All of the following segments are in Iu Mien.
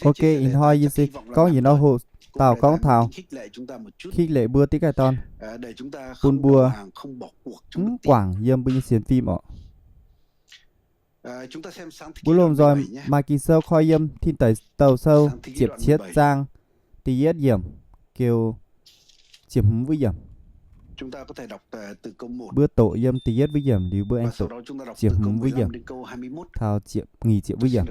Ok, ih hnoi yie se gorngv yietc norm hoc dauh gorngv taux khích lệ mbuo diqv gaaih dorn, bun mbuo mv guangc yiem mbuo nyei sienx fim orqc. Mbuo lomh nzoih maaih Ging-Sou koi yiem Tin Deic Douh Sou ziepc cietv zaang da'yietv yiemc, geu ziepc hmz wuov yiemc. Mbuo doqc yiem da'yietv wuov yiemc liuz mbuo aengx doqc ziepc hmz wuov yiemc taux nyic ziepc wuov yiemc.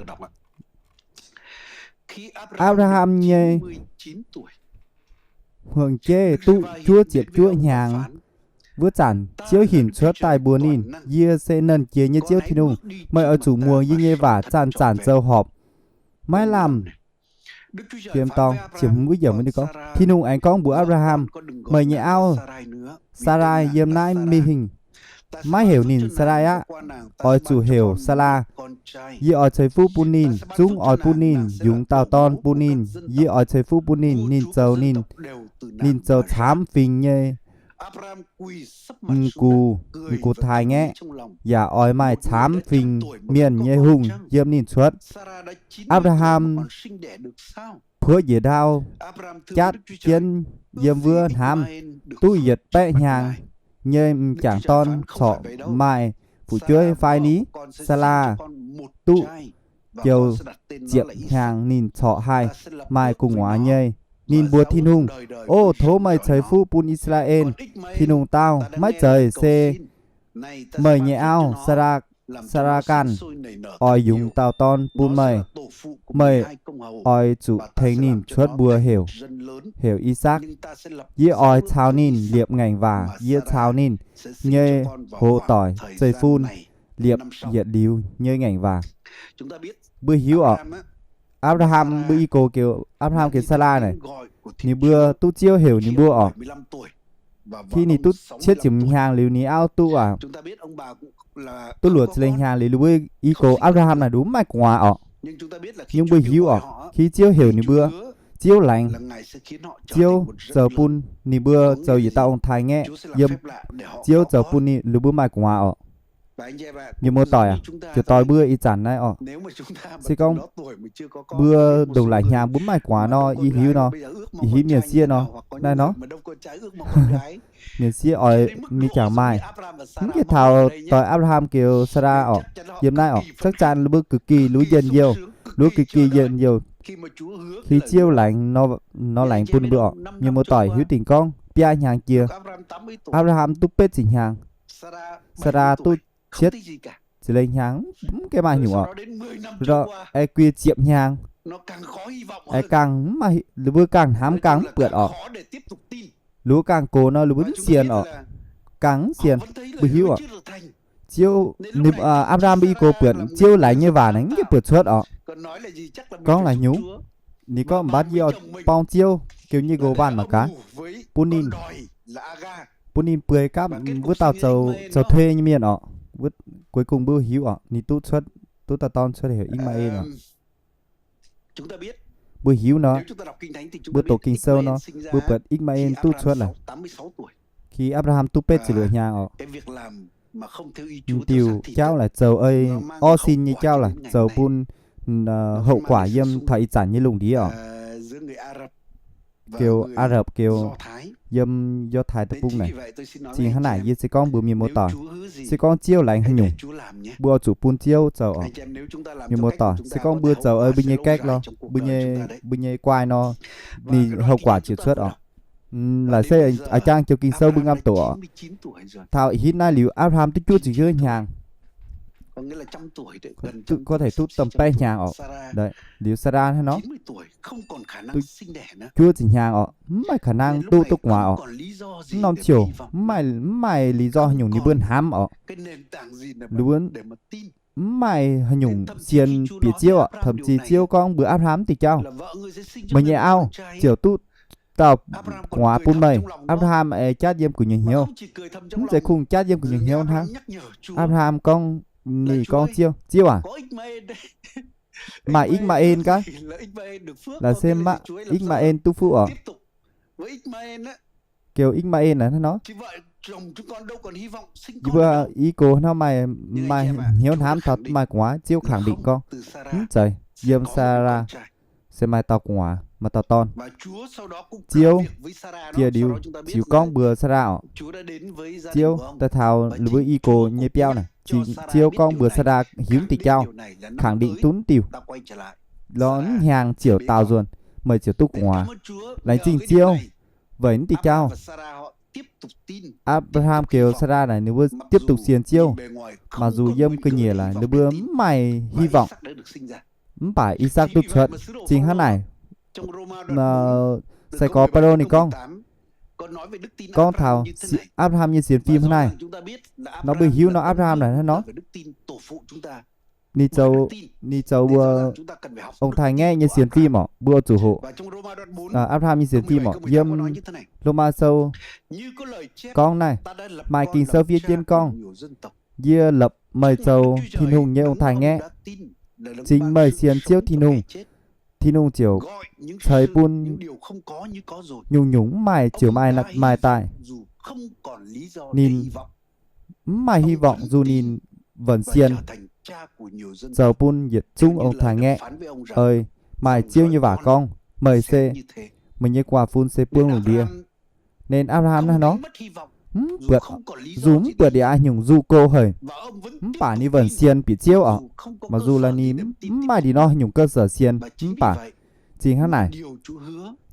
Apc^laa^ham nyei hmuangx-jeiv duqv juov ziepc juov hnyangx wuov zanc, Ziouv hinc cuotv daaih mbuox ninh, Yie se Nernh Jiex nyei Ziouv Tin-Hungh. Meih oix zuqc muangx yie nyei waac, zanc-zanc zoux horpc, maiv lamh. Ziepc hmz wuov yiemc ninh gorngv, Tin-Hungh aengx gorngv mbuox Apc^laa^ham, Meih nyei auv, Saalaai, yiem naaiv mingh hingh. Maiv heuc ninh Saalaai aqv. Oix zuqc heuc Saalaa. Yie oix ceix fuqv bun ninh, zungv oix bun ninh yungz dauh dorn bun ninh. Yie oix ceix fuqv bun ninh. Ninh zoux ninh, ninh zoux caamv fingx nyei m'gux, m'gux taaix-ngaeqv, yaac oix maaih caamv fingx mienh nyei hungh yiem ninh cuotv. Apc^laa^ham puoqv njiec ndau, jatv jienv yiem wuov hnamv, duqv yietc baeqv hnyangx nyei m'jangc dorn corc maaih fu'jueiv fai ni? Saalaa duqv joux ziepc hnyangx ninh corc haih maaih gu'nguaaz nyei. Ninh mbuox Tin-Hungh, O, tov meih ceix fuqv bun I^saa^laa^en. Tin-Hungh dau, Maiv zeiz, se meih nyei auv, Saalaa, Saalaa ganh oix yungz dauh dorn bun meih. Meih oix zuqc tengx ninh cuotv mbuox heuc, heuc I^sakc. Yie oix caux ninh liepc ngaengc waac. Yie caux ninh nyei hoz doic zeiv-fun liepc yietc liuz nyei ngaengc waac. Mbuo hiuv orqc, Apc^laa^ham mbuo i gox, Apc^laa^ham gengh Saalaa naaic, ninh mbuo duqv Ziouv heuc ninh mbuo orqc. Khi ninh duqv cietv ziepc hnyangx liuz ninh auv duqv aac, duqv luoqc ziepc lengh hnyangx liuz, ninh mbuo i gox Apc^laa^ham naaic nduqc mv maaih gu'nguaaz orqc. Nyungc mbuo hiuv orqc, khi Ziouv heuc ninh mbuo, Ziouv laengz, Ziouv zoux bun ninh mbuo zoux yietc dauh ong-taaix-ngaeqv yiem, Ziouv zoux bun ninh, ninh mbuo maaih gu'nguaaz orqc. Mienh muoz-doic aac, ziouc doix mbuo ih zanc naaiv orqc. Se gorngv mbuo ndongc laaix hnyangx mbuo mv maaih gu'nguaaz nor, yie hiuv nor, yie hiuv mienh sieqv nor, naaiv nor, mienh sieqv oix mingh jangx maaih. Mv gaengh taux doix Apc^laa^ham geu Saalaa orqc, yiem naaiv orqc, chắc chắn ninh mbuo cực kỳ luov njien-youh, luov cực kỳ njien-youh. Khi Ziouv laengz nor, laengz bun ninh mbuo orqc. Mienh muoz-doic hiuv dingc gorngv biaa hnyangx jiex, Apc^laa^ham duqv betv ziepc hnyangx, Saalaa duqv cietv ziepc lengh hnyangx, mv gaengh maaih nyungc orqc. Ei guie ziepc hnyangx, ei gangh mv maaih, ninh mbuo gangh hnamv gangh mv buatc orqc. Ninh mbuo gangh gox nor, ninh mbuo mv sienx orqc. Gangh mv sienx, mbuo hiuv orqc. Ziouv, Apc^laa^ham mbuo i gox buatc Ziouv laengz nyei waac naaic mv gaengh buatc cuotv orqc. Gorngv laaix nyungc, ninh gorngv mbatv yie oix borng Ziouv, geu nyei nqox waanh mangc gaax, bun ninh, bun ninh bueix gapv wuov dauh zoux, zoux thuê nyei mienh orqc. Cuối cùng mbuo hiuv orqc, ninh duqv cuotv, duqv dauh dorn cuotv heuc Ikc^maa^en orqc. Mbuo hiuv nor, mbuo doqc Ging-Sou nor, mbuo buatc Ikc^maa^en duqv cuotv laaix, khi Apc^laa^ham duqv betv ziepc luoqc hnyangx orqc. Diuc jauv laaix zoux ei, orv sin nyei jauv laaix zoux bun hậu quả yiem taux ih zanc nyei lungh ndiev orqc. Geu Aa Rapc geu yiem Yo^tai Deic-Bung naaic. Cingx hnangv naaic yie se gorngv mbuox mienh muoz-doic, se gorngv Ziouv laengz haaix nyungc, mbuo oix zuqc bun Ziouv zoux orqc. Mienh muoz-doic, se gorngv mbuo zoux ei mbuo nyei cách lor, mbuo nyei, mbuo nyei กฎหมาย nor, ninh hậu quả ziouc cuotv orqc. Laaix se a'jang joux Ging-Sou mbuo ngam doqc orqc. Taux hitv naaiv liuz Apc^laa^ham duqv juov ziepc juov hnyangx, có thể duqv domh baeqv hnyangx orqc. Liuz Saalaa hnangv nor, duqv juov ziepc hnyangx orqc, mv maaih khả năng duqv, duqv gu'nguaaz orqc. Mv norm ziouc mv maaih, mv maaih lý do haaix nyungc ninh mbuo hnamv orqc. Ninh mbuo mv maaih haaix nyungc sienx bieqc Ziouv orqc. Thậm chí Ziouv gorngv mbuox Apc^laa^ham diuh jauv, meih nyei auv ziouc duqv dauh gu'nguaaz bun meih. Apc^laa^ham aengx jatv yiem gu'nyuoz hnyouv. Mv zeiz kungx jatv yiem gu'nyuoz hnyouv hnangv. Apc^laa^ham gorngv, ninh gorngv, Ziouv, Ziouv aac, maaih Ikc^maa^en gaav. Laaix se Ikc^maa^en duqv fuqv orqc. Geu Ikc^maa^en naaic hnangv nor, yie mbuo i gox hnangv maaih, maaih hnyouv hnamv taux maaih gu'nguaaz. Ziouv khẳng định gorngv, mv zeiz, yiem Saalaa se maaih dauh gu'nguaaz, maaih dauh dorn. Ziouv jiex liuz ziouc gorngv mbuox Saalaa oc. Ziouv daaih taux ninh mbuo i gox nyei biauv naaic, Ziouv gorngv mbuox Saalaa hiuv mv diuh jauv, khẳng định duqv mv diuh, lorz mv hnyangx ziouc daaux nzuonx, meih ziouc duqv gu'nguaaz. Laengz zingh Ziouv. Weic mv diuh jauv Apc^laa^ham geux Saalaa naaic ninh mbuo tiếp tục sienx Ziouv, mặc dù yiem ga'nyiec laaix ninh mbuo mv maaih hy vọng, mv baac I^sakc duqv cuotv. Zingh hnangv naaic, sai-gorx Baulo ninh gorngv, gorngv taux Apc^laa^ham nyei sienx fim hnangv naaiv. Nor mbuo hiuv nor Apc^laa^ham naaic hnangv nor, ninh zoux, ninh zoux mbuo ong-taaix-ngaeqv nyei sienx fim orqc, mbuo zuqc hoqc Apc^laa^ham nyei sienx fim orqc. Yiem Lomaa Sou gorngv naaiv, maaih Ging-Sou fiev jienv gorngv, yie lopc meih zoux Tin-Hungh nyei ong-taaix-ngaeqv. Cingx meih sienx Ziouv Tin-Hungh, Tin-Hungh ziouc ceix bun nyungc-nyungc mv maaih ziouc maaih, maaih daaih. Ninh mv maaih hy vọng dù ninh vẫn sienx, zoux bun yietc zungv ong-taaix-ngaeqv. Ei, maaih Ziouv nyei waac gorngv, meih se, meih nyei guaax fun se buangv lungh ndiev. Nên Apc^laa^ham naaiv nor, mv buatc, dù mv buatc yaac nyungc nzuqc go haic, mv baac ninh vẫn sienx bieqc Ziouv orqc. Mặc dù là ninh mv maaih ndin nor nyungc cơ sở sienx, mv baac zingh hnangv naaic,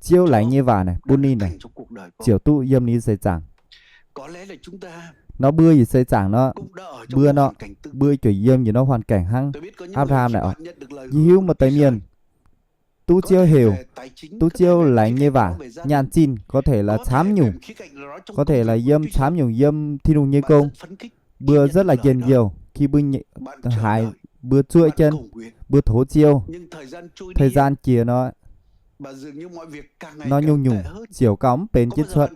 Ziouv laengz nyei waac naaic bun ninh naaic ziouc duqv yiem ninh seix zaangc. Nor mbuo yaac seix zaangc nor, mbuo nor, mbuo ziouc yiem yietc norm hoàn cảnh hnangv Apc^laa^ham naaic orqc. Yie hiuv maaih deix mienh duqv Ziouv heuc, duqv Ziouv laengz nyei waac, nyaanh zinh có thể là camv nyungc, có thể là yiem camv nyungc yiem Tin-Hungh nyei gong, mbuo rất là njien-youh khi mbuo haiz, mbuo zuov jienv, mbuo tov Ziouv. Thời gian jiex nor, nor nyungc-nyungc ziouc gauh mv benx jienv cuotv.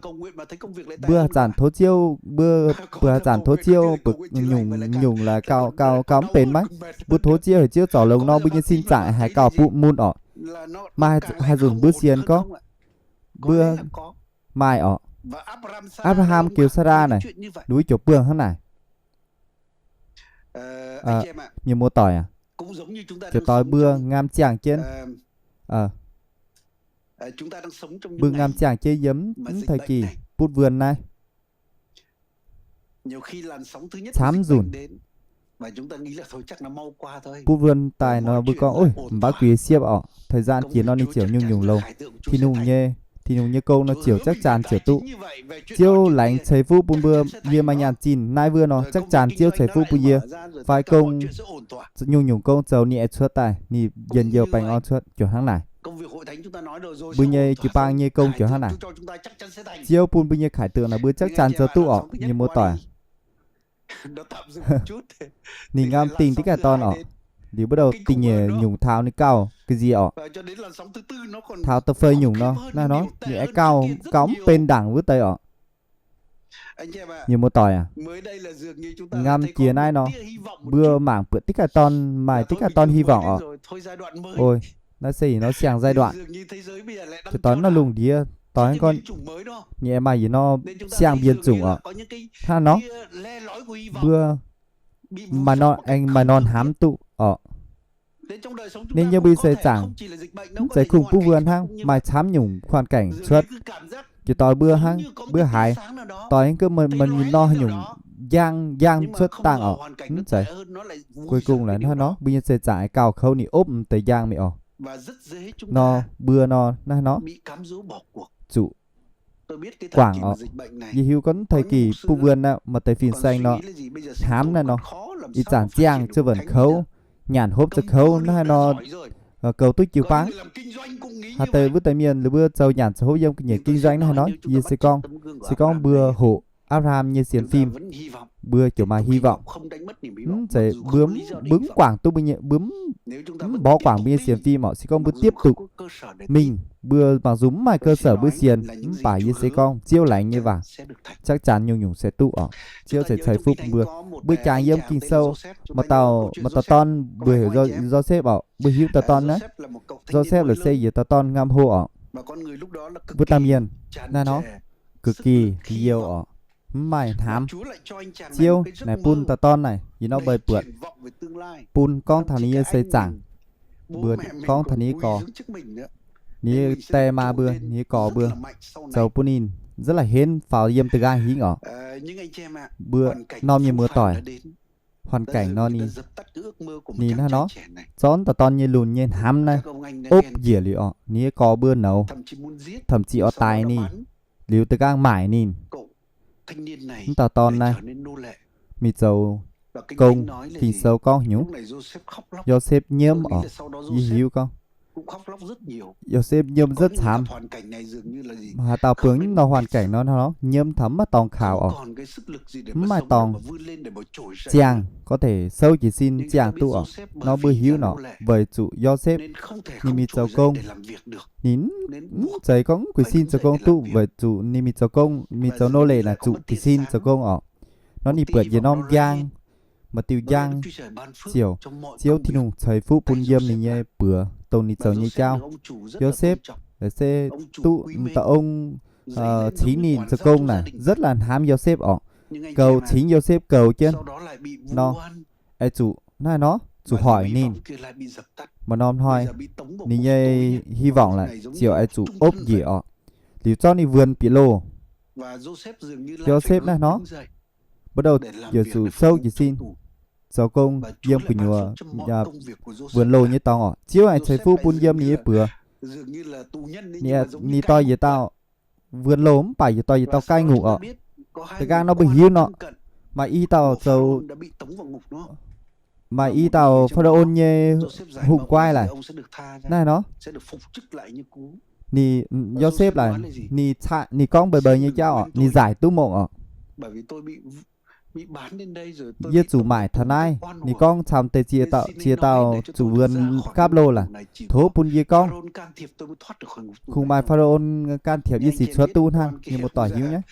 Mbuo haaix zanc tov Ziouv, mbuo, mbuo haaix zanc tov Ziouv baac nyungc-nyungc laaix gauh, gauh, gauh mv benx maiv. Mbuo tov Ziouv heuc Ziouv zorc longx nor, mbuo nyei sin zaangc haih gauh butv mun orqc. Maaih haaix nzunc mbuo sienx gorngv, mbuo maaih orqc. Apc^laa^ham geux Saalaa naaic, ninh mbuo ziouc buangh hnangv naaic. Mienh muoz-doic aac, ziouc doix mbuo ngamv ziangh jienv, mbuo ngamv ziangh jienv yiem mv thời kỳ butv wuonh naaiv. Camv nzunc butv wuonh daaih nor mbuo gorngv, ôi, mv baac gux siepv orqc, thời gian jiex nor ninh ziouc nyungc-nyungc longx. Tin-Hungh nyei, Tin-Hungh nyei gong nor ziouc chắc chắn ziouc duqv. Ziouv laengz ceix fuqv bun mbuo, yie maaih nyaanh zinh naaiv wuov nor chắc chắn Ziouv ceix fuqv bun yie. Fai gong, nyungc-nyungc gong zoux ninh aengx cuotv daaih, ninh njien-youh baengh orn cuotv, ziouc hnangv naaic. Mbuo nyei jiu-baang nyei gong ziouc hnangv naaic. Ziouv bun mbuo nyei khải tượng naaic mbuo chắc chắn zoux duqv orqc, mienh muoz-doic. Ninh ngamv dingh diqv ganh dorn orqc, liuz bắt đầu da'nyeic nyungc taux ninh gauh ga'nziex orqc. Taux da'feix nyungc nor, naaiv nor ninh aengx gauh, gauh mv benx ndaangc wuov deix orqc. Mienh muoz-doic aac, ngamv jiex naaiv nor, mbuo mangc buatc diqv ganh dorn, maaih diqv ganh dorn hy vọng orqc. Ôi, naaiv se yietc norm siang giai đoạn. Ziouc doix naaiv lungh ndiev doix hnangv gorngv, ninh aengx maaih yietc norm siang mbienx zungc orqc. Hnangv nor, mbuo maaih norm, aengx maaih norm hnamv duqv orqc. Ninh yiem mbuo seix zaangc, mv zeiz kungx butv wuonh hnangv, maaih camv nyungc hoàn cảnh cuotv. Ziouc doix mbuo hnangv, mbuo haiz doix hnangv gorngv maaih, maaih ninh norm nyungc njang, njang cuotv dangh orqc. Mv zeiz. Cuối cùng là hnangv nor, mbuo nyei seix zaangc aengx gauh kouv ninh opv mv deix njang mingh orqc. Nor mbuo nor naaiv nor zuqc guangc orqc. Yie hiuv gorngv thời kỳ butv wuonh naaiv maaih deix fin-saeng nor, hnamv naaiv nor, ih zanc ziangh ziouc vẫn kouv, nyanc hopv ziouc kouv naaiv nor, goux duqv jiu-baang. Haaix deix wuov deix mienh ninh mbuo zoux nyanc zoux hopv yiem ga'nyiec kinh doanh naaiv nor, yie se gorngv, se gorngv mbuo hoqc Apc^laa^ham nyei sienx fim, mbuo ziouc maaih hy vọng. Mv zeiz mbuo, mbuo mv guangc duqv mbuo nyei, mbuo mv mborqv guangc mbuo nyei sienx fim orqc. Se gorngv mbuo tiếp tục mingh, mbuo mặc dù mv maaih cơ sở mbuo sienx, mv baac yie se gorngv Ziouv laengz nyei waac chắc chắn nyungc-nyungc se duqv orqc. Ziouv se ceix fuqv bun mbuo. Mbuo jangx yiem Ging-Sou, maaih dauh, maaih dauh dorn mbuo heuc Yosepv orqc. Mbuo hiuv dauh dorn naaiv, Yosepv laaix se yietc dauh dorn ngam hlo orqc. Mbuo dauh mienh naaiv nor, cực kỳ liouh orqc, mv maaih hnamv. Ziouv naaic bun dauh dorn naaic yietc norm mbeix buatc, bun gorngv taux ninh nyei seix zaangc. Mbuo gorngv taux ninh nyei gorx, ninh nyei die maa mbuo, ninh nyei gorx mbuo zoux bun ninh rất là henv faaux yiem da'nqaang hingv orqc. Mbuo norm nyei muoz-doic, hoàn cảnh nor ninh, ninh hnangv nor, zorqv dauh dorn nyei lunx nyei hnamv naaiv opv njiec liuz orqc, ninh nyei gorx mbuo nouz, thậm chí oix daix ninh, liuz da'nqaang maaic ninh. Mv dauh dorn naaiv mingh zoux gong. Ging-Sou gorngv nyungc, Yosepv nyiemv orqc. Yie hiuv gorngv Yosepv nyiemv rất thảm. Haaix dauh buangh mv norm hoàn cảnh nor, nor nyiemv taux mv maaih dorngx kaux orqc, mv maaih dorngx ziangh có thể souv jiez sin ziangh duqv orqc. Nor mbuo hiuv nor weic zuqc Yosepv ninh mingh zoux gong, ninh mv zeiz gorngv mv guei sin zoux gong duqv, weic zuqc ninh mingh zoux gong, mingh zoux nô lệ naaic zuqc jiez sin zoux gong orqc. Nor ninh buatc yietc norm njang, maaih diuh njang ziouc Ziouv Tin-Hungh ceix fuqv bun yiem ninh nyei buoz dongh ninh zoux nyei jauv. Yosepv se duqv dauh ong cingx ninh zoux gong naaic rất là hnamv Yosepv orqc. Goux cingx Yosepv goux jienv nor, oix zuqc naaiv nor zuqc hoic ninh. Maaih norm hnoi ninh nyei hy vọng naaic ziouc oix zuqc opv njiec orqc. Liuz zorqv ninh wuonx bieqc loh. Yosepv naaiv nor, bắt đầu yietc zuqc souv jiez sin zoux gong yiem gu'nyuoz wuonx loh nyei dorngx orqc. Ziouv aengx ceix fuqv bun yiem ninh nyei buoz. Ninh dorh yietc dauh wuonx loh mv baac yietc dorh yietc dauh gaengh ngux orqc. Da'nqaang nor mbuo hiuv nor, maaih i dauh zoux, maaih i dauh Pha-ra-ôn nyei hungh guai laic. Naaiv nor, ninh, Yosepv laic, ninh, ninh gorngv mbeix mbeix nyei jauv orqc, ninh nzaic duqv mongh orqc. Yie zuqc maaic taux naaiv. Ninh gorngv camv deix ziex dauh, ziex dauh zuqc wuonx gapv loh laic, tov bun yie gorngv. Kungx maaih Pha-ra-ôn can thiệp yie sic cuotv duqv hnangv. Mienh muoz-doic hiuv nyei,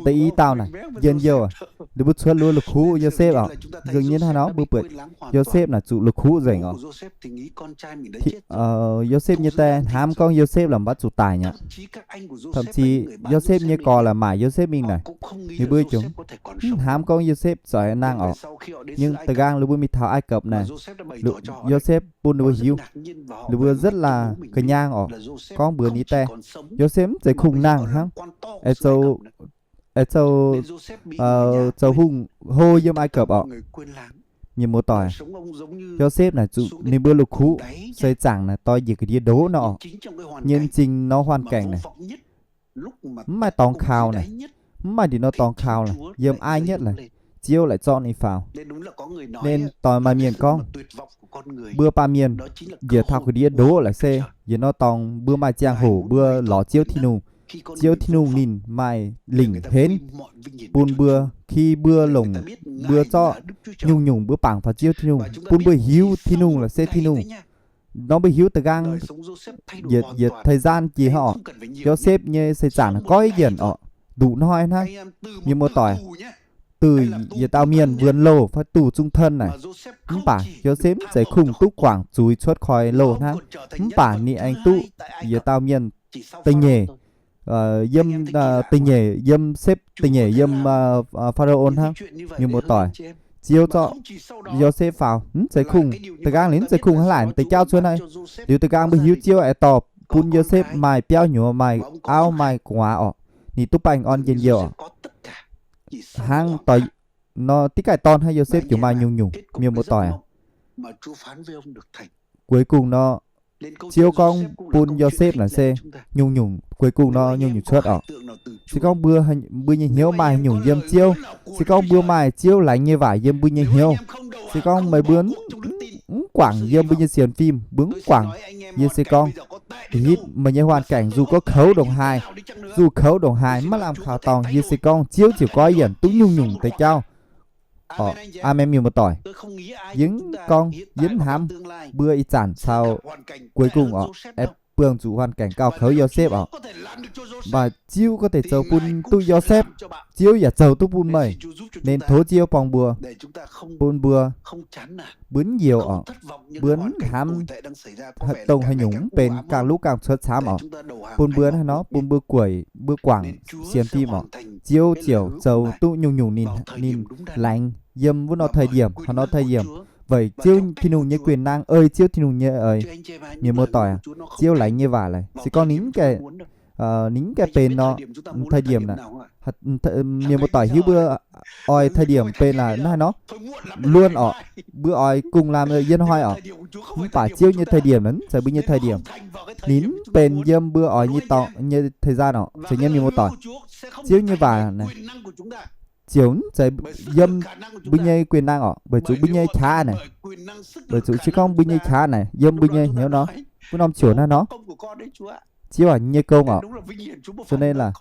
deix i dauh naaic njien-youh, ninh mbuo cuotv luov la'kuqv Yosepv orqc. Dường như hnangv nor mbuo buatc Yosepv naaic zuqc la'kuqv nzengc orqc. Yosepv nyei die hnamv gorngv Yosepv la'maah zuqc daic mi'aqv. Thậm chí Yosepv nyei gorx la'maaic Yosepv mingh naaic, ninh mbuo jomc hnamv gorngv Yosepv zoix nangh orqc. Nhưng da'nqaang ninh mbuo mingh taux Ai Cập naaic, Yosepv bun ninh mbuo hiuv, ninh mbuo rất là ka'nyaang orqc, gorngv mbuox ninh die, Yosepv mv zeiz kungx nangh hnangv, aengx zoux, zoux hungh hlo yiem Ai Cập orqc. Mienh muoz-doic, Yosepv naaic zuqc ninh mbuo la'kuqv, seix zaangc naaic doix njiec ga'ndiev ndoqv nor orqc. Nhân sinh nor hoàn cảnh naaic, mv maaih dorngx kaux naaic, mv maaih ndin nor dorngx kaux naaic, yiem ai nhất laic, Ziouv la'zorqv ninh faaux. Nên doix maaih mienh gorngv, mbuo baamh mienh njiec taux ga'ndiev ndoqv laic se yietc norm dorngx mbuo maaih ziangh hoc mbuo lorz Ziouv Tin-Hungh. Ziouv Tin-Hungh ninh maaih lingc henv bun mbuo, khi mbuo longc mbuo zorqv nyungc-nyungc mbuo bangc faaux Ziouv Tin-Hungh, bun mbuo hiuv Tin-Hungh laic se Tin-Hungh. Nor mbuo hiuv da'nqaang yietc, yietc thời gian jiex hnangv orqc, Yosepv nyei seix zaangc goiv yienc orqc, nduqc hnoi hnangv. Mienh muoz-doic, từ yietc dauh mienh wuonx loh fai tù chung thân naaic, mv baac Yosepv mv zeiz kungx duqv guangc zuiz cuotv koi loh hnangv, mv baac ninh aengx duqv yietc dauh mienh da'nyeic, yiem, da'nyeic yiem, xếp da'nyeic yiem Pha-ra-ôn hnangv. Mienh muoz-doic, Ziouv zorqv Yosepv faaux mv zeiz kungx, da'nqaang ninh mv zeiz kungx hnangv laaic deix jauv cuotv naaiv. Liuz da'nqaang mbuo hiuv Ziouv aengx dorh bun Yosepv maaih biauv nyuoz, maaih auv, maaih gu'nguaaz orqc. Ninh duqv baengh orn njien-youh orqc. Hnangv doix nor diqv gaaih dorn hnangv Yosepv ziouc maaih nyungc-nyungc, mienh muoz-doic. Cuối cùng nor, Ziouv gorngv bun Yosepv naaic se nyungc-nyungc, cuối cùng nor nyungc-nyungc cuotv orqc. Se gorngv mbuo, mbuo nyei hnyouv maaih nyungc yiem Ziouv, se gorngv mbuo maaih Ziouv laengz nyei waac yiem mbuo nyei hnyouv, se gorngv meih mbuo mv guangc yiem mbuo nyei sienx fim, mbuo mv guangc, yie se gorngv, hitv meih nyei hoàn cảnh dù có khốn đồng hài, dù khốn đồng hài maiv lamh kaux dorngx, yie se gorngv Ziouv ziouc goiv yienc duqv nyungc-nyungc deix jauv. Amen, mienh muoz-doic. Yie mv gorngv, yie mv hnamv mbuo ih zanc caux cuối cùng orqc, buangh zuqc hoàn cảnh gauh kouv Yosepv orqc. Mv baac Ziouv có thể zoux bun duqv Yosepv, Ziouv yaac zoux duqv bun meih. Nên tov Ziouv borng mbuo, bun mbuo, mbuo mv youx orqc, mbuo mv hnamv dongh haaix nyungc mv benx ganh luv ganh cuotv camv orqc. Bun mbuo hnangv nor, bun mbuo gueic, mbuo guangc sienx fim orqc, Ziouv ziouc zoux duqv nyungc-nyungc ninh, ninh laengz yiem wuov norm thời điểm, haaix norm thời điểm, weic Ziouv Tin-Hungh nyei quyền năng, ei Ziouv Tin-Hungh nyei eix. Mienh muoz-doic, Ziouv laengz nyei waac laaix se gorngv ninh, ninh mv gaengh benx nor, thời điểm naaic, mienh muoz-doic hiuv mbuo oix thời điểm benx laaix naaiv nor, luôn orqc, mbuo oix cùng làm yiem hnoi orqc. Mv baac Ziouv nyei thời điểm naaic mv zeiz mbuo nyei thời điểm. Ninh mv benx yiem mbuo oix nyei dorngx nyei thời gian orqc, se nyei mienh muoz-doic. Ziouv nyei waac naaic ziouc mv zeiz yiem mbuo nyei quyền năng orqc, weic zuqc mbuo nyei qaqv naaic, weic zuqc se gorngv mbuo nyei qaqv naaic yiem mbuo nyei hnyouv nor, wuov norm ziouc naaiv nor, Ziouv aac, nyei gong orqc. Cho nên là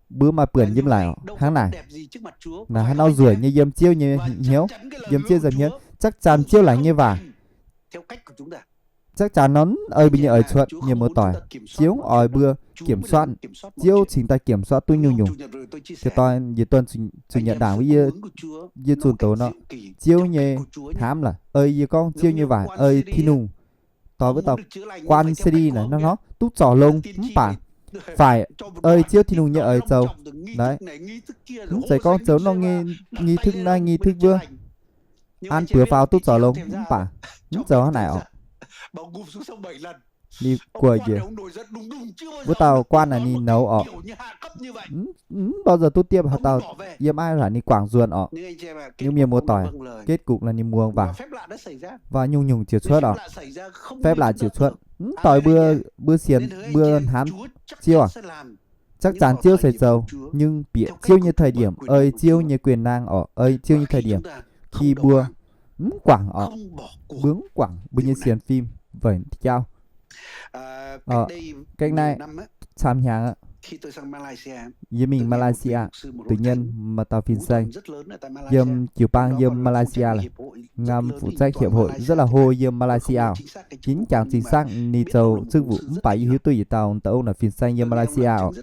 mbuo maaih buonc yiem laic orqc, hnangv naaic. Naaiv hnangv nor nzueic nyei yiem Ziouv nyei hnyouv, yiem Ziouv nza'hmien, chắc chắn Ziouv laengz nyei waac chắc chắn nor ei mbuo nyei eix cuotv, mienh muoz-doic. Ziouv oix mbuo kiểm soát, Ziouv cingx daaih kiểm soát duqv nyungc-nyungc. Jiex daaih yie tuần Chủ nhật đảng wuov, yie zunh doz nor, Ziouv nyei hnamv laaix ei yie gorngv Ziouv nyei waac, ei Tin-Hungh doix wuov dauh quan C D naaic nor duqv zorc longx mv baac phải ei Ziouv Tin-Hungh nyei eix zoux. Mv zeiz gorngv zoux norm nghi thức naaiv nghi thức wuov, an buoz faaux duqv zorc longx mv baac mv zoux hnangv naaic orqc. Ninh guoqv njiec, wuov dauh quan naaic ninh nouz orqc, mv bao giờ duqv diepv haaix dauh yiem ai haic ninh guangc nzuonx orqc. Nyei mienh muoz-doic, kết cục là ninh muangx waac, waac nyungc-nyungc ziouc cuotv orqc. Phép lạ ziouc cuotv. Mv doix mbuo, mbuo sienx mbuo hnamv Ziouv aac, chắc chắn Ziouv ceix zoux, nhưng bieqc Ziouv nyei thời điểm, ei Ziouv nyei quyền năng orqc, ei Ziouv nyei thời điểm, khi mbuo mv guangc orqc, mbuo mv guangc mbuo nyei sienx fim weic jauv. Cách đây camv hnyangx, yie mingh Malaysia, tự nhiên maaih dauh fin-saeng yiem jiu-baang yiem Malaysia laaix, ngam phụ trách hiệp hội rất là hô yiem Malaysia. Yie mv jangx chính xác ninh zoux chức vụ mv baac yie hiuv duqv yietc dauh dauh ong naaic fin-saeng yiem Malaysia orqc.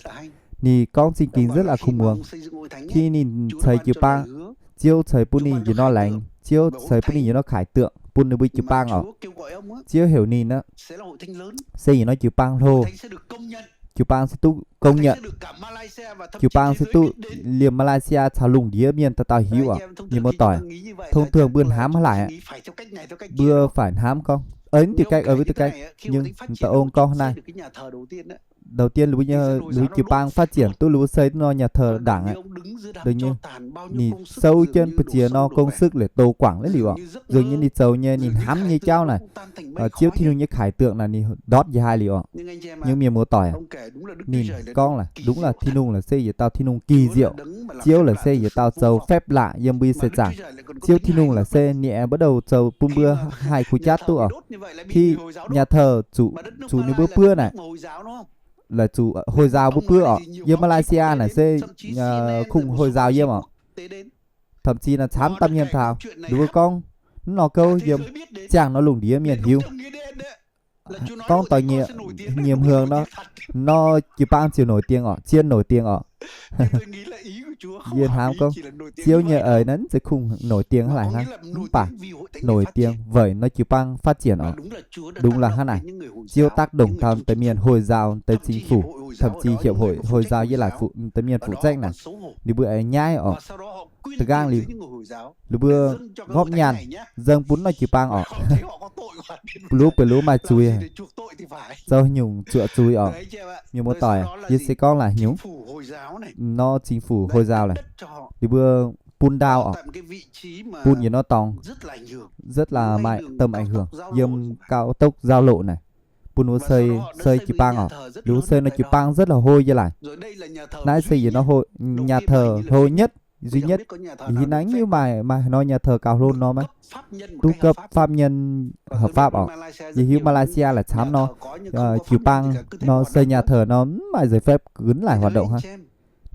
Ninh gorngv zingh ging rất là khủng muangx. Khi ninh ceix jiu-baang, Ziouv ceix bun ninh yietc norm laengz, Ziouv ceix bun ninh yietc norm khải tượng bun ninh mbuo jiu-baang orqc. Ziouv heuc ninh aqv, se yietc norm jiu-baang hlo, jiu-baang se duqv công nhận, jiu-baang se duqv liemh Malaysia caux lungh ndiev mienh dauh dauh hiuv orqc. Mienh muoz-doic, thông thường mbuo hnamv hnangv haaix, mbuo phải hnamv gorngv ei wuov diuh cách, ei wuov diuh cách, nhưng dauh ong gorngv hnangv naaiv. Đầu tiên, ninh mbuo jiu-baang phát triển duqv ninh mbuo xây norm nhà thờ đảng aqv, ninh souv jienv ba'ziex norm công sức liuz douz guangc laiv liuz orqc. Dường như ninh zoux nyei, ninh hnamv nyei jauv naaic, Ziouv Tin-Hungh nyei khải tượng naaic ninh ndortv njiec haaix liuz orqc. Nyei mienh muoz-doic, ninh gorngv laaix đúng là Tin-Hungh laaix se yietc dauh Tin-Hungh kỳ diệu, Ziouv laaix se yietc dauh zoux phép lạ yiem mbuo nyei seix zaangc. Ziouv Tin-Hungh laaix se ninh aengx bắt đầu zoux bun mbuo haih kuh jatv duqv orqc. Khi nhà thờ zuqc, zuqc ninh mbuo buov naaic, laaix zuqc Hồi giáo mbuo buov orqc. Yiem Malaysia naaic se khung Hồi giáo yiem orqc. Thậm chí naaic camv dauh mienh taux, ninh mbuo gorngv mv norm gouv yiem ziangh nor lungh ndiev mienh hiuv. Gorngv doix nyiemc hmz nor, nor jiu-baang ziouc nổi tiếng orqc, zien nổi tiếng orqc. Yie hnamv gorngv Ziouv nyei eix naaiv mv zeiz khung nổi tiếng hnangv haaix hnangv, mv baac nổi tiếng weic nor jiu-baang phát triển orqc. Đúng là hnangv naaic, Ziouv tác động taux deix mienh Hồi giáo deix chính phủ, thậm chí hiệp hội Hồi giáo yie laaix deix mienh phụ trách naaic, ninh mbuo aengx nhái orqc. Da'nqaang liuz, ninh mbuo góp nhặt dâng bun nor jiu-baang orqc. Luv bueix luv maaih zuiz, zoux haaix nyungc zuoqc zuiz orqc. Mienh muoz-doic, yie se gorngv laaix haaix nyungc, nor chính phủ Hồi giáo laaix, ninh mbuo bun ndau orqc, bun yietc norm dorngx rất là maaih tầm ảnh hưởng yiem cao tốc giao lộ naaic, bun ninh mbuo xây, xây jiu-baang orqc. Ninh mbuo xây nor jiu-baang rất là hôi yie laaix. Naaiv se yietc norm nhà thờ hôi nhất, duy nhất. Yie hnangv nyungc maaih, maaih haaix norm nhà thờ gaux hlo nor maiv? Duqv cấp pháp nhân hợp pháp orqc. Yie hiuv Malaysia laaix camv nor, jiu-baang nor xây nhà thờ nor mv maaih giấy phép gửn laaix hoạt động hnangv.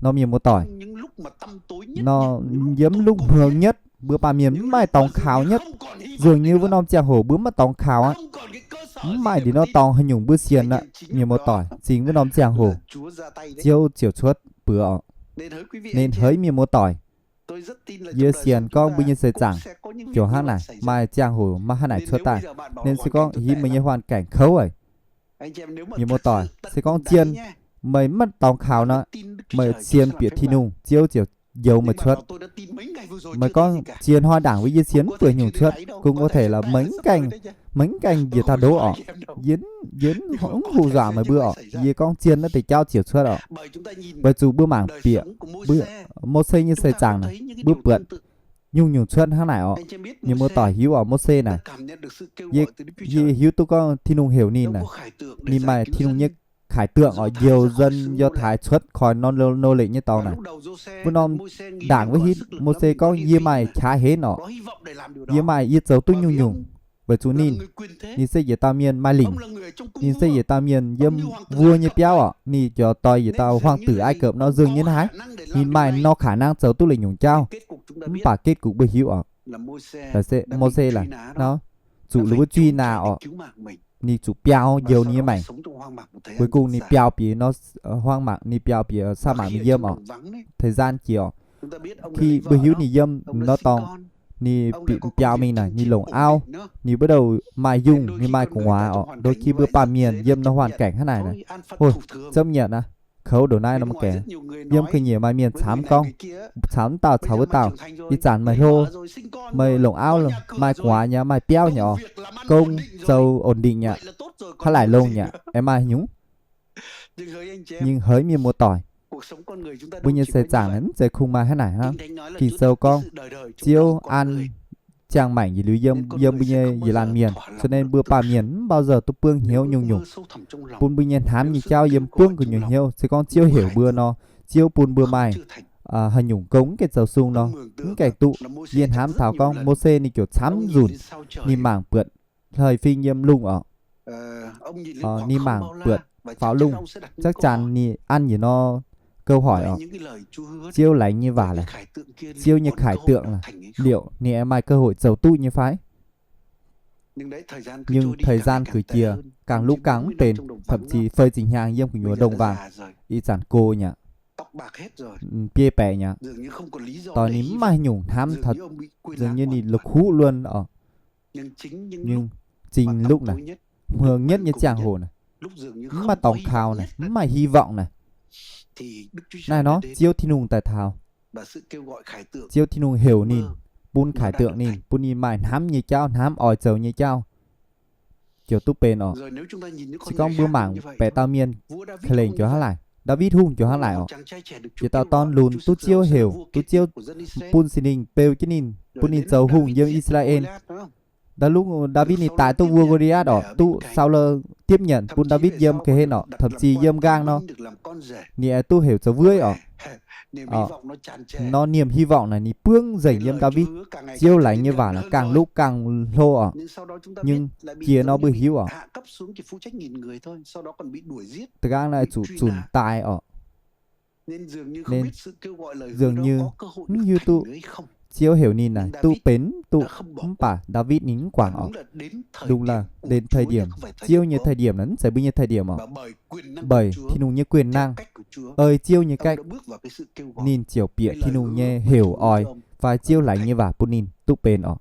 Nor mienh muoz-doic, nor yiem lúc hmz nhất mbuo baamh mienh mv maaih dorngx kaux nhất, dường như wuov norm ziangh hoc mbuo mv maaih dorngx kaux aqv. Mv maaih ndin norm dorngx haaix nyungc mbuo sienx aqv. Mienh muoz-doic, zingx wuov norm ziangh hoc Ziouv ziouc cuotv buoz orqc. Nên hỡi mienh muoz-doic, yie sienx gorngv mbuo nyei seix zaangc ziouc hnangv naaic, maaih ziangh hoc maiv hnangv naaic cuotv daaih. Nên se gorngv hiuv meih nyei hoàn cảnh kouv aqv, mienh muoz-doic, se gorngv zien meih mv maaih dorngx kaux nor, meih sienx bieqc Tin-Hungh, Ziouv ziouc njoux meih cuotv. Meih gorngv, Jiex hnoi ndaangc wuov yie sienx mv buatc nyungc cuotv. Cũng có thể là maiv gaengh, maiv gaengh njiec taux ndoqv orqc. Yie, yie mv hù dọa meih mbuo orqc. Yie gorngv zien naaiv deix jauv ziouc cuotv orqc. Weic zuqc mbuo mangc bieqc Mose nyei seix zaangc naaic, mbuo buatc nyungc-nyungc cuotv hnangv naaic orqc. Mienh muoz-doic hiuv orqc, Mose naaic, yie, yie hiuv duqv gorngv Tin-Hungh heuc ninh naaic, ninh maaih Tin-Hungh nyei khải tượng orqc, njoux dân Do Thái cuotv khỏi nô, nô lệ nyei dorngx naaic. Wuov norm ndaangc wuov hitv Mose gorngv, Yie maaih qaqv henv orqc. Yie maaih, yie zoux duqv nyungc-nyungc. Weic zuqc ninh, ninh se yietc dauh mienh maaih lingc. Ninh se yietc dauh mienh yiem vua nyei biauv orqc. Ninh ziouc doix yietc dauh hoàng tử Ai Cập nor nzengc nyei naaiv. Ninh maaih nor khả năng zoux duqv lengc nyungc jauv. Mv baac kết cục mbuo hiuv orqc, Mose laaic nor, zuqc ninh wuov truy naav orqc, ninh zuqc biaux njoux ninh nyei maengc. Cuối cùng ninh biaux bieqc nor, hoang mạc, ninh biaux bieqc sa mạc mingh yiem orqc. Thời gian jiex orqc, khi mbuo hiuv ninh yiem nor dorngx, ninh bieqc biaux mingh naaic, ninh longc auv, ninh bắt đầu maaih yungh, ninh maaih gu'nguaaz orqc. Đôi khi mbuo baamh mienh yiem nor hoàn cảnh hnangv naaic naaic, hov, zomv nyanc aqv. Kouv ndongc naaiv nor mv gaengh, yiem ga'nyiec maaih mienh camv gorngv, camv dauh caux wuov dauh, ih zanc meih hlo, meih longc auv, maaih gu'nguaaz nyei, maaih biauv nyei orqc, gong zoux ổn định aqv, hnangv naaic longx nyei, aengx maaih nyungc. Nhưng hỡi mienh muoz-doic, mbuo nyei seix zaangc naaic mv zeiz kungx maaih hnangv naaic hnangv. Ging-Sou gorngv, Ziouv an ziangh maengc yietc liuz yiem, yiem mbuo nyei yietc laanh mienh. Cho nên mbuo baamh mienh mv bao giờ duqv buangv hnyouv nyungc-nyungc, bun mbuo nyei hnamv nyei jauv yiem buangv gu'nyuoz hnyouv. Se gorngv Ziouv heuc mbuo nor, Ziouv bun mbuo maaih haaix nyungc gong mv gaengh zoux sung nor, mv gaengh duqv. Yie hnamv taux gorngv Mose ninh ziouc camv nzunc, ninh mangc buatc hleix fing yiem lungh orqc. Ninh mangc buatc faaux lungh, chắc chắn ninh an yietc norm câu hỏi orqc. Ziouv laengz nyei waac laaix, Ziouv nyei khải tượng laaix, liemh ninh aengx maaih cơ hội zoux duqv nyei fai? Nhưng thời gian cứ chia, càng lúc càng mv benx, thậm chí feix ziepc hnyangx yiem gu'nyuoz ndongc waangc, ih zanc go nyei aqv, biei baeqc nyei aqv. Doix ninh mv maaih nyungc hnamv taux, dường như ninh la'kuqv luôn orqc. Nhưng chính lúc naaic, hmuangx nhất nyei ziangh hoc naaic, mv maaih dorngx kaux naaic, mv maaih hy vọng naaic, naaiv nor Ziouv Tin-Hungh daaih taux, Ziouv Tin-Hungh heuc ninh, bun khải tượng ninh, bun ninh maaih hnamv nyei jauv, hnamv oix zoux nyei jauv, ziouc duqv benx orqc. Se gorngv mbuo mangc baeqc dauh mienh, ka'lengc ziouc hnangv naaic, Ndaawitv Hungh ziouc hnangv naaic orqc. Yietc dauh dorn lunx duqv Ziouv heuc, duqv Ziouv bun Singx Lingh beu jienv ninh, bun ninh zoux hungh yiem I^saa^laa^en. Ndaawitv ninh daaih duqv vua Go^li^atv orqc, duqv Saulo tiếp nhận bun Ndaawitv yiem ga'hlen orqc, thậm chí yiem nqaang nor, ninh aengx duqv heuc zoux wuov orqc. Nor niềm hy vọng naaic ninh buangv nzengc yiem Ndaawitv. Ziouv laengz nyei waac naaic càng lúc càng hlo orqc. Nhưng jiex nor mbuo hiuv orqc, da'nqaang naaic zuqc zunc daaih orqc. Nên dường như mv hiuv duqv Ziouv heuc ninh naaic duqv benx duqv, mv baac Ndaawitv ninh mv guangc orqc. Đúng là đến thời điểm, Ziouv nyei thời điểm naaic mv zeiz mbuo nyei thời điểm orqc. Bởi Tin-Hungh nyei quyền năng, ei Ziouv nyei cách, ninh ziouc bieqc Tin-Hungh nyei heuc oix fai Ziouv laengz nyei waac bun ninh duqv benx orqc.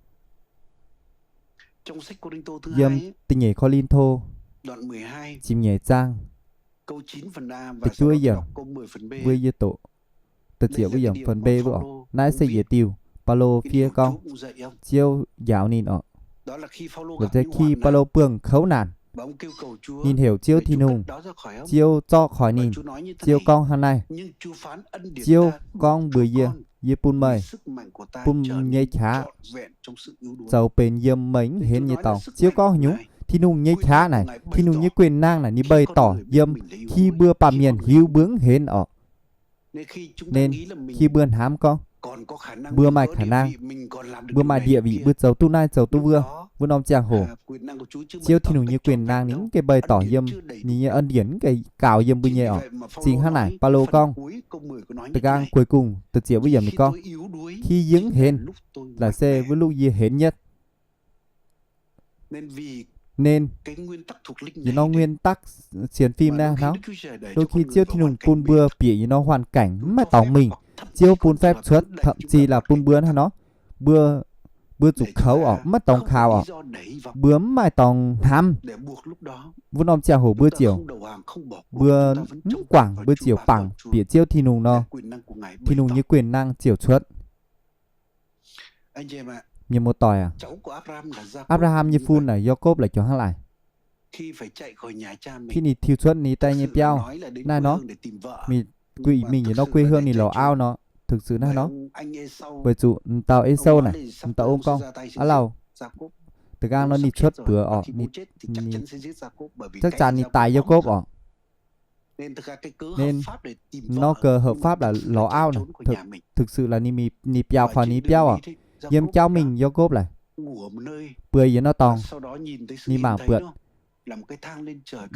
Yiem da'nyeic Ko^lin^to ziepc nyeic zaang, da'juov yiemc, mbuo yie doqc da'ziepc wuov yiemc phần B wuov orqc. Naaiv se yietc diuh Baulo fiev gorngv, Ziouv njaaux ninh orqc. Lorqc se khi Baulo buangh kouv naanc, ninh heuc Ziouv Tin-Hungh, Ziouv zorqv khỏi ninh. Ziouv gorngv hnangv naaiv, Ziouv gorngv mbuox yie, yie bun meih, bun nyei qaqv zoux benx yiem meih mv henv nyei dorngx. Ziouv gorngv nyungc, Tin-Hungh nyei qaqv naaic, Tin-Hungh nyei quyền năng naaic, ninh bày tỏ yiem khi mbuo baamh mienh hiuv mbuo mv henv orqc. Nên khi mbuo hnamv gorngv mbuo maaih khả năng, mbuo maaih địa vị, mbuo zoux duqv naaiv zoux duqv wuov, wuov norm ziangh hoc, Ziouv Tin-Hungh nyei quyền năng ninh mv gaengh bày tỏ yiem, ninh nyei ân điển mv gaengh gaux yiem mbuo nyei orqc. Zingh hnangv naaic Baulo gorngv, da'nqaang cuối cùng da'ziepc wuov yiemc ninh gorngv, khi yie mv henv, laaix se wuov lúc yie henv nhất. Nên yietc norm nguyên tắc sienx fim naaiv hnangv, đôi khi Ziouv Tin-Hungh bun mbuo bieqc yietc norm hoàn cảnh mv maaih dorngx mingh, Ziouv bun phép cuotv, thậm chí là bun mbuo hnangv nor, mbuo, Mbuo zuqc koux orqc, maiv dorngx kaux orqc. Mbuo mv maaih dorngx hnamv. Wuov norm ziangh hoc mbuo ziouc, mbuo mv guangc, mbuo ziouc bangc bieqc Ziouv Tin-Hungh nor, Tin-Hungh nyei quyền năng ziouc cuotv. Mienh muoz-doic aac, Apc^laa^ham nyei fun naaic Yaakopv laaix joux hnangv laaic. Khi ninh tiux cuotv ninh die nyei biauv naaiv nor, mingh, mingh yietc norm quê hương ninh lorz auv nor, thực sự naaiv nor, weic zuqc m'dauh Esou naaic, m'dauh ong gorngv, aav lauh, da'nqaang nor ninh cuotv buoz orqc, chắc chắn ninh daix Yaakopv orqc. Nên nor cờ hợp pháp là lorz auv naaic, thực sự là ninh, ninh biaux khỏi ninh biauv orqc, yiem jauv mingh Yaakopv laaic, bueix yietc norm dorngx, ninh mangc buatc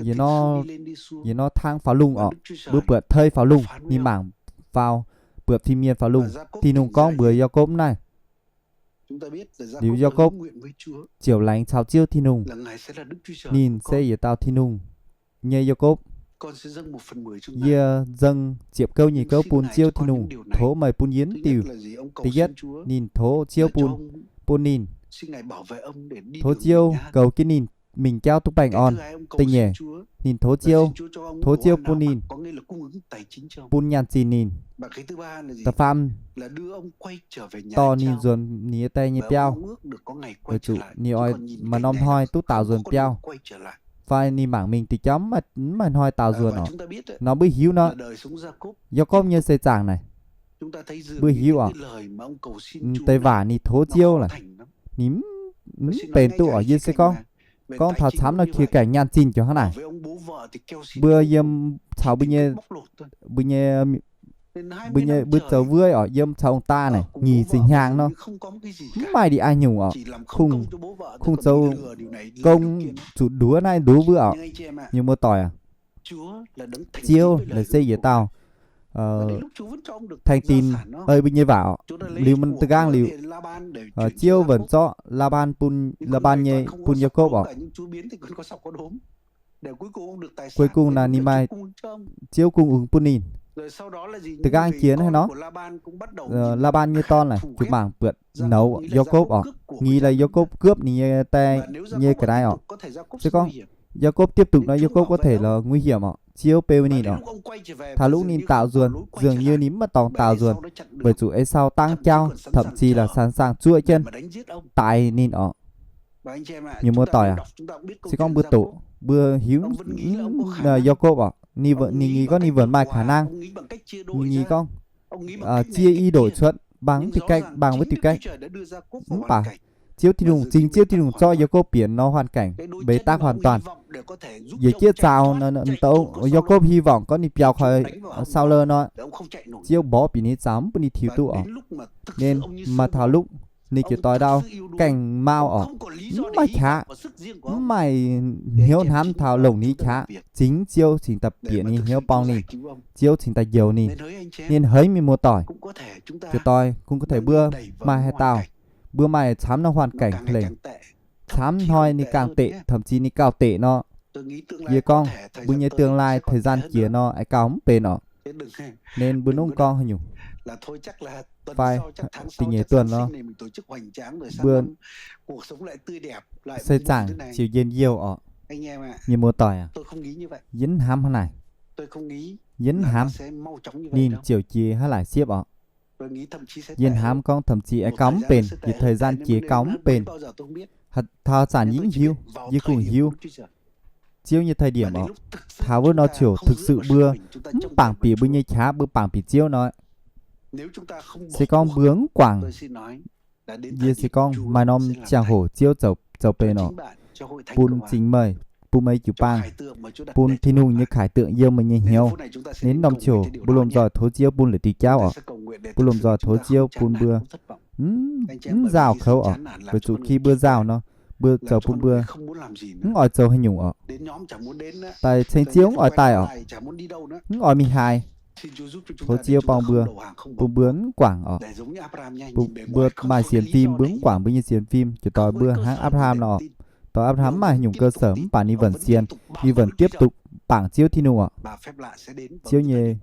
yietc norm, yietc norm tang faaux lungh orqc, mbuo buatc tei faaux lungh, ninh mangc faaux, buatc fin-mienh faaux lungh. Tin-Hungh gorngv mbuox Yaakopv naaiv, liuz Yaakopv ziouc laengz caux Ziouv Tin-Hungh. Ninh se yietc dauh Tin-Hungh nyei Yaakopv. Yie dâng ziepc gouv nyei gouv bun Ziouv Tin-Hungh, tov meih bun yie mv diuh. Da'yietv, ninh tov Ziouv bun, bun ninh, tov Ziouv goux jienv ninh mingh jauv duqv baengh orn. Da'nyeic, ninh tov Ziouv, tov Ziouv bun ninh, bun nyaanh zinh ninh. Da'faam, dorh ninh nzuonx ninh nyei die nyei biauv, weic zuqc ninh oix maaih norm hnoi duqv daaux nzuonx biauv, fai ninh mangc mingh diuh jauv mv maaih hnoi daaux nzuonx orqc. Nor mbuo hiuv nor, Yaakopv nyei seix zaangc naaic, mbuo hiuv orqc, deix waac ninh tov Ziouv laaix, ninh mv benx duqv orqc. Yie se gorngv, gorngv taux camv nor qiex gaengh nyaanh zinh joux hnangv naaic. Mbuo yiem caux mbuo nyei, mbuo nyei, mbuo nyei, mbuo zoux wuov orqc, yiem caux ong-daa naaic nyic ziepc hnyangx nor, mv maaih ndie-aa nyungc orqc, kungx, kungx zoux gong zuqc nduov naaiv nduov wuov orqc. Mienh muoz-doic aac, Ziouv laaix se yietc dauh thành tín ei mbuo nyei waac orqc. Liuz mv da'nqaang liuz, Ziouv wonc zorqv Laa^mbaan bun, Laa^mbaan nyei bun Yaakopv orqc. Cuối cùng naaic ninh maaih Ziouv cung ứng bun ninh. Da'nqaang jiex naaiv nor, Laa^mbaan nyei dorn naaic ziouc mangc buatc nouz Yaakopv orqc, ngix laaix Yaakopv cướp ninh nyei die nyei ga'naaiv orqc. Se gorngv Yaakopv tiếp tục nor, Yaakopv có thể là nguy hiểm orqc, Ziouv beu ninh orqc. Taux lungv ninh daaux nzuonx, dường như ninh mv maaih dorngx daaux nzuonx, weic zuqc Esaau dangv jauv, thậm chí là sẵn sàng zuov jienv daix ninh orqc. Mienh muoz-doic aac, se gorngv mbuo doqc, mbuo hiuv Yaakopv orqc, ninh nyei gorngv ninh wonc maaih khả năng, ninh nyei gorngv ziev i ndoqc cuotv, bang wuov diuh gaeqv, bang wuov diuh gaeqv. Mv baac Ziouv Tin-Hungh, chính Ziouv Tin-Hungh zorqv Yaakopv bieqc nor hoàn cảnh bế tắc hoàn toàn. Yietc jieqv zaux, Yaakopv hy vọng gorngv ninh biaux khỏi Saulv nor, Ziouv mborqv bieqc ninh zaux mv bun ninh tiux duqv orqc. Nên maaih taux lungv ninh jiez doix ndau gaengh mau orqc, mv maaih qaqv, mv maaih hnyouv hnamv taux longc ninh qaqv, chính Ziouv cingx daaih bieqc ninh hnyouv borng ninh, Ziouv cingx daaih njoux ninh. Nên heix mienh muoz-doic, jiez doix kungx có thể mbuo maaih haaix dauh, mbuo maaih camv norm hoàn cảnh lengc, camv hnoi ninh ganh deqc, thậm chí ninh gauh deqc nor, yie gorngv mbuo nyei tương lai thời gian jiex nor aengx gauh mv benx orqc. Nên mbuo nungx gorngv haaix nyungc fai da'nyeic tuần nor, mbuo seix zaangc ziouc njien-youh orqc. Mienh muoz-doic aac, yie mv hnamv hnangv naaic. Yie mv hnamv ninh ziouc jiex hnangv laaic siepv orqc. Yie hnamv gorngv thậm chí aengx gauh mv benx, yietc thời gian jiex gauh mv benx. Taux zanc yie mv hiuv, yie kungx hiuv Ziouv nyei thời điểm orqc. Taux wuov nor ziouc thực sự mbuo mv bangc bieqc mbuo nyei qaqv, mbuo bangc bieqc Ziouv nor, se gorngv mbuo mv guangc, yie se gorngv maaih norm ziangh hoc Ziouv zoux, zoux benx orqc, bun zingh meih, bun meih jiu-baang, bun Tin-Hungh nyei khải tượng yiem meih nyei hnyouv. Ninh norm ziouc mbuo lomh nzoih tov Ziouv bun la'diuh jauv orqc. Mbuo lomh nzoih tov Ziouv bun mbuo mv nzauh kouv orqc. Weic zuqc khi mbuo nzauh nor, mbuo zoux bun mbuo mv oix zoux haaix nyungc orqc. Daaih ceng Ziouv mv oix daaih orqc, mv oix mingh haaix. Tov Ziouv borng mbuo, bun mbuo mv guangc orqc. Mbuo maaih sienx fim, mbuo mv guangc mbuo nyei sienx fim, jiez doix mbuo hnangv Apc^laa^ham nor orqc. Doix Apc^laa^ham mv maaih haaix nyungc cơ sở, mv baac ninh wonc sienx, ninh wonc tiếp tục bangc Ziouv Tin-Hungh orqc. Ziouv nyei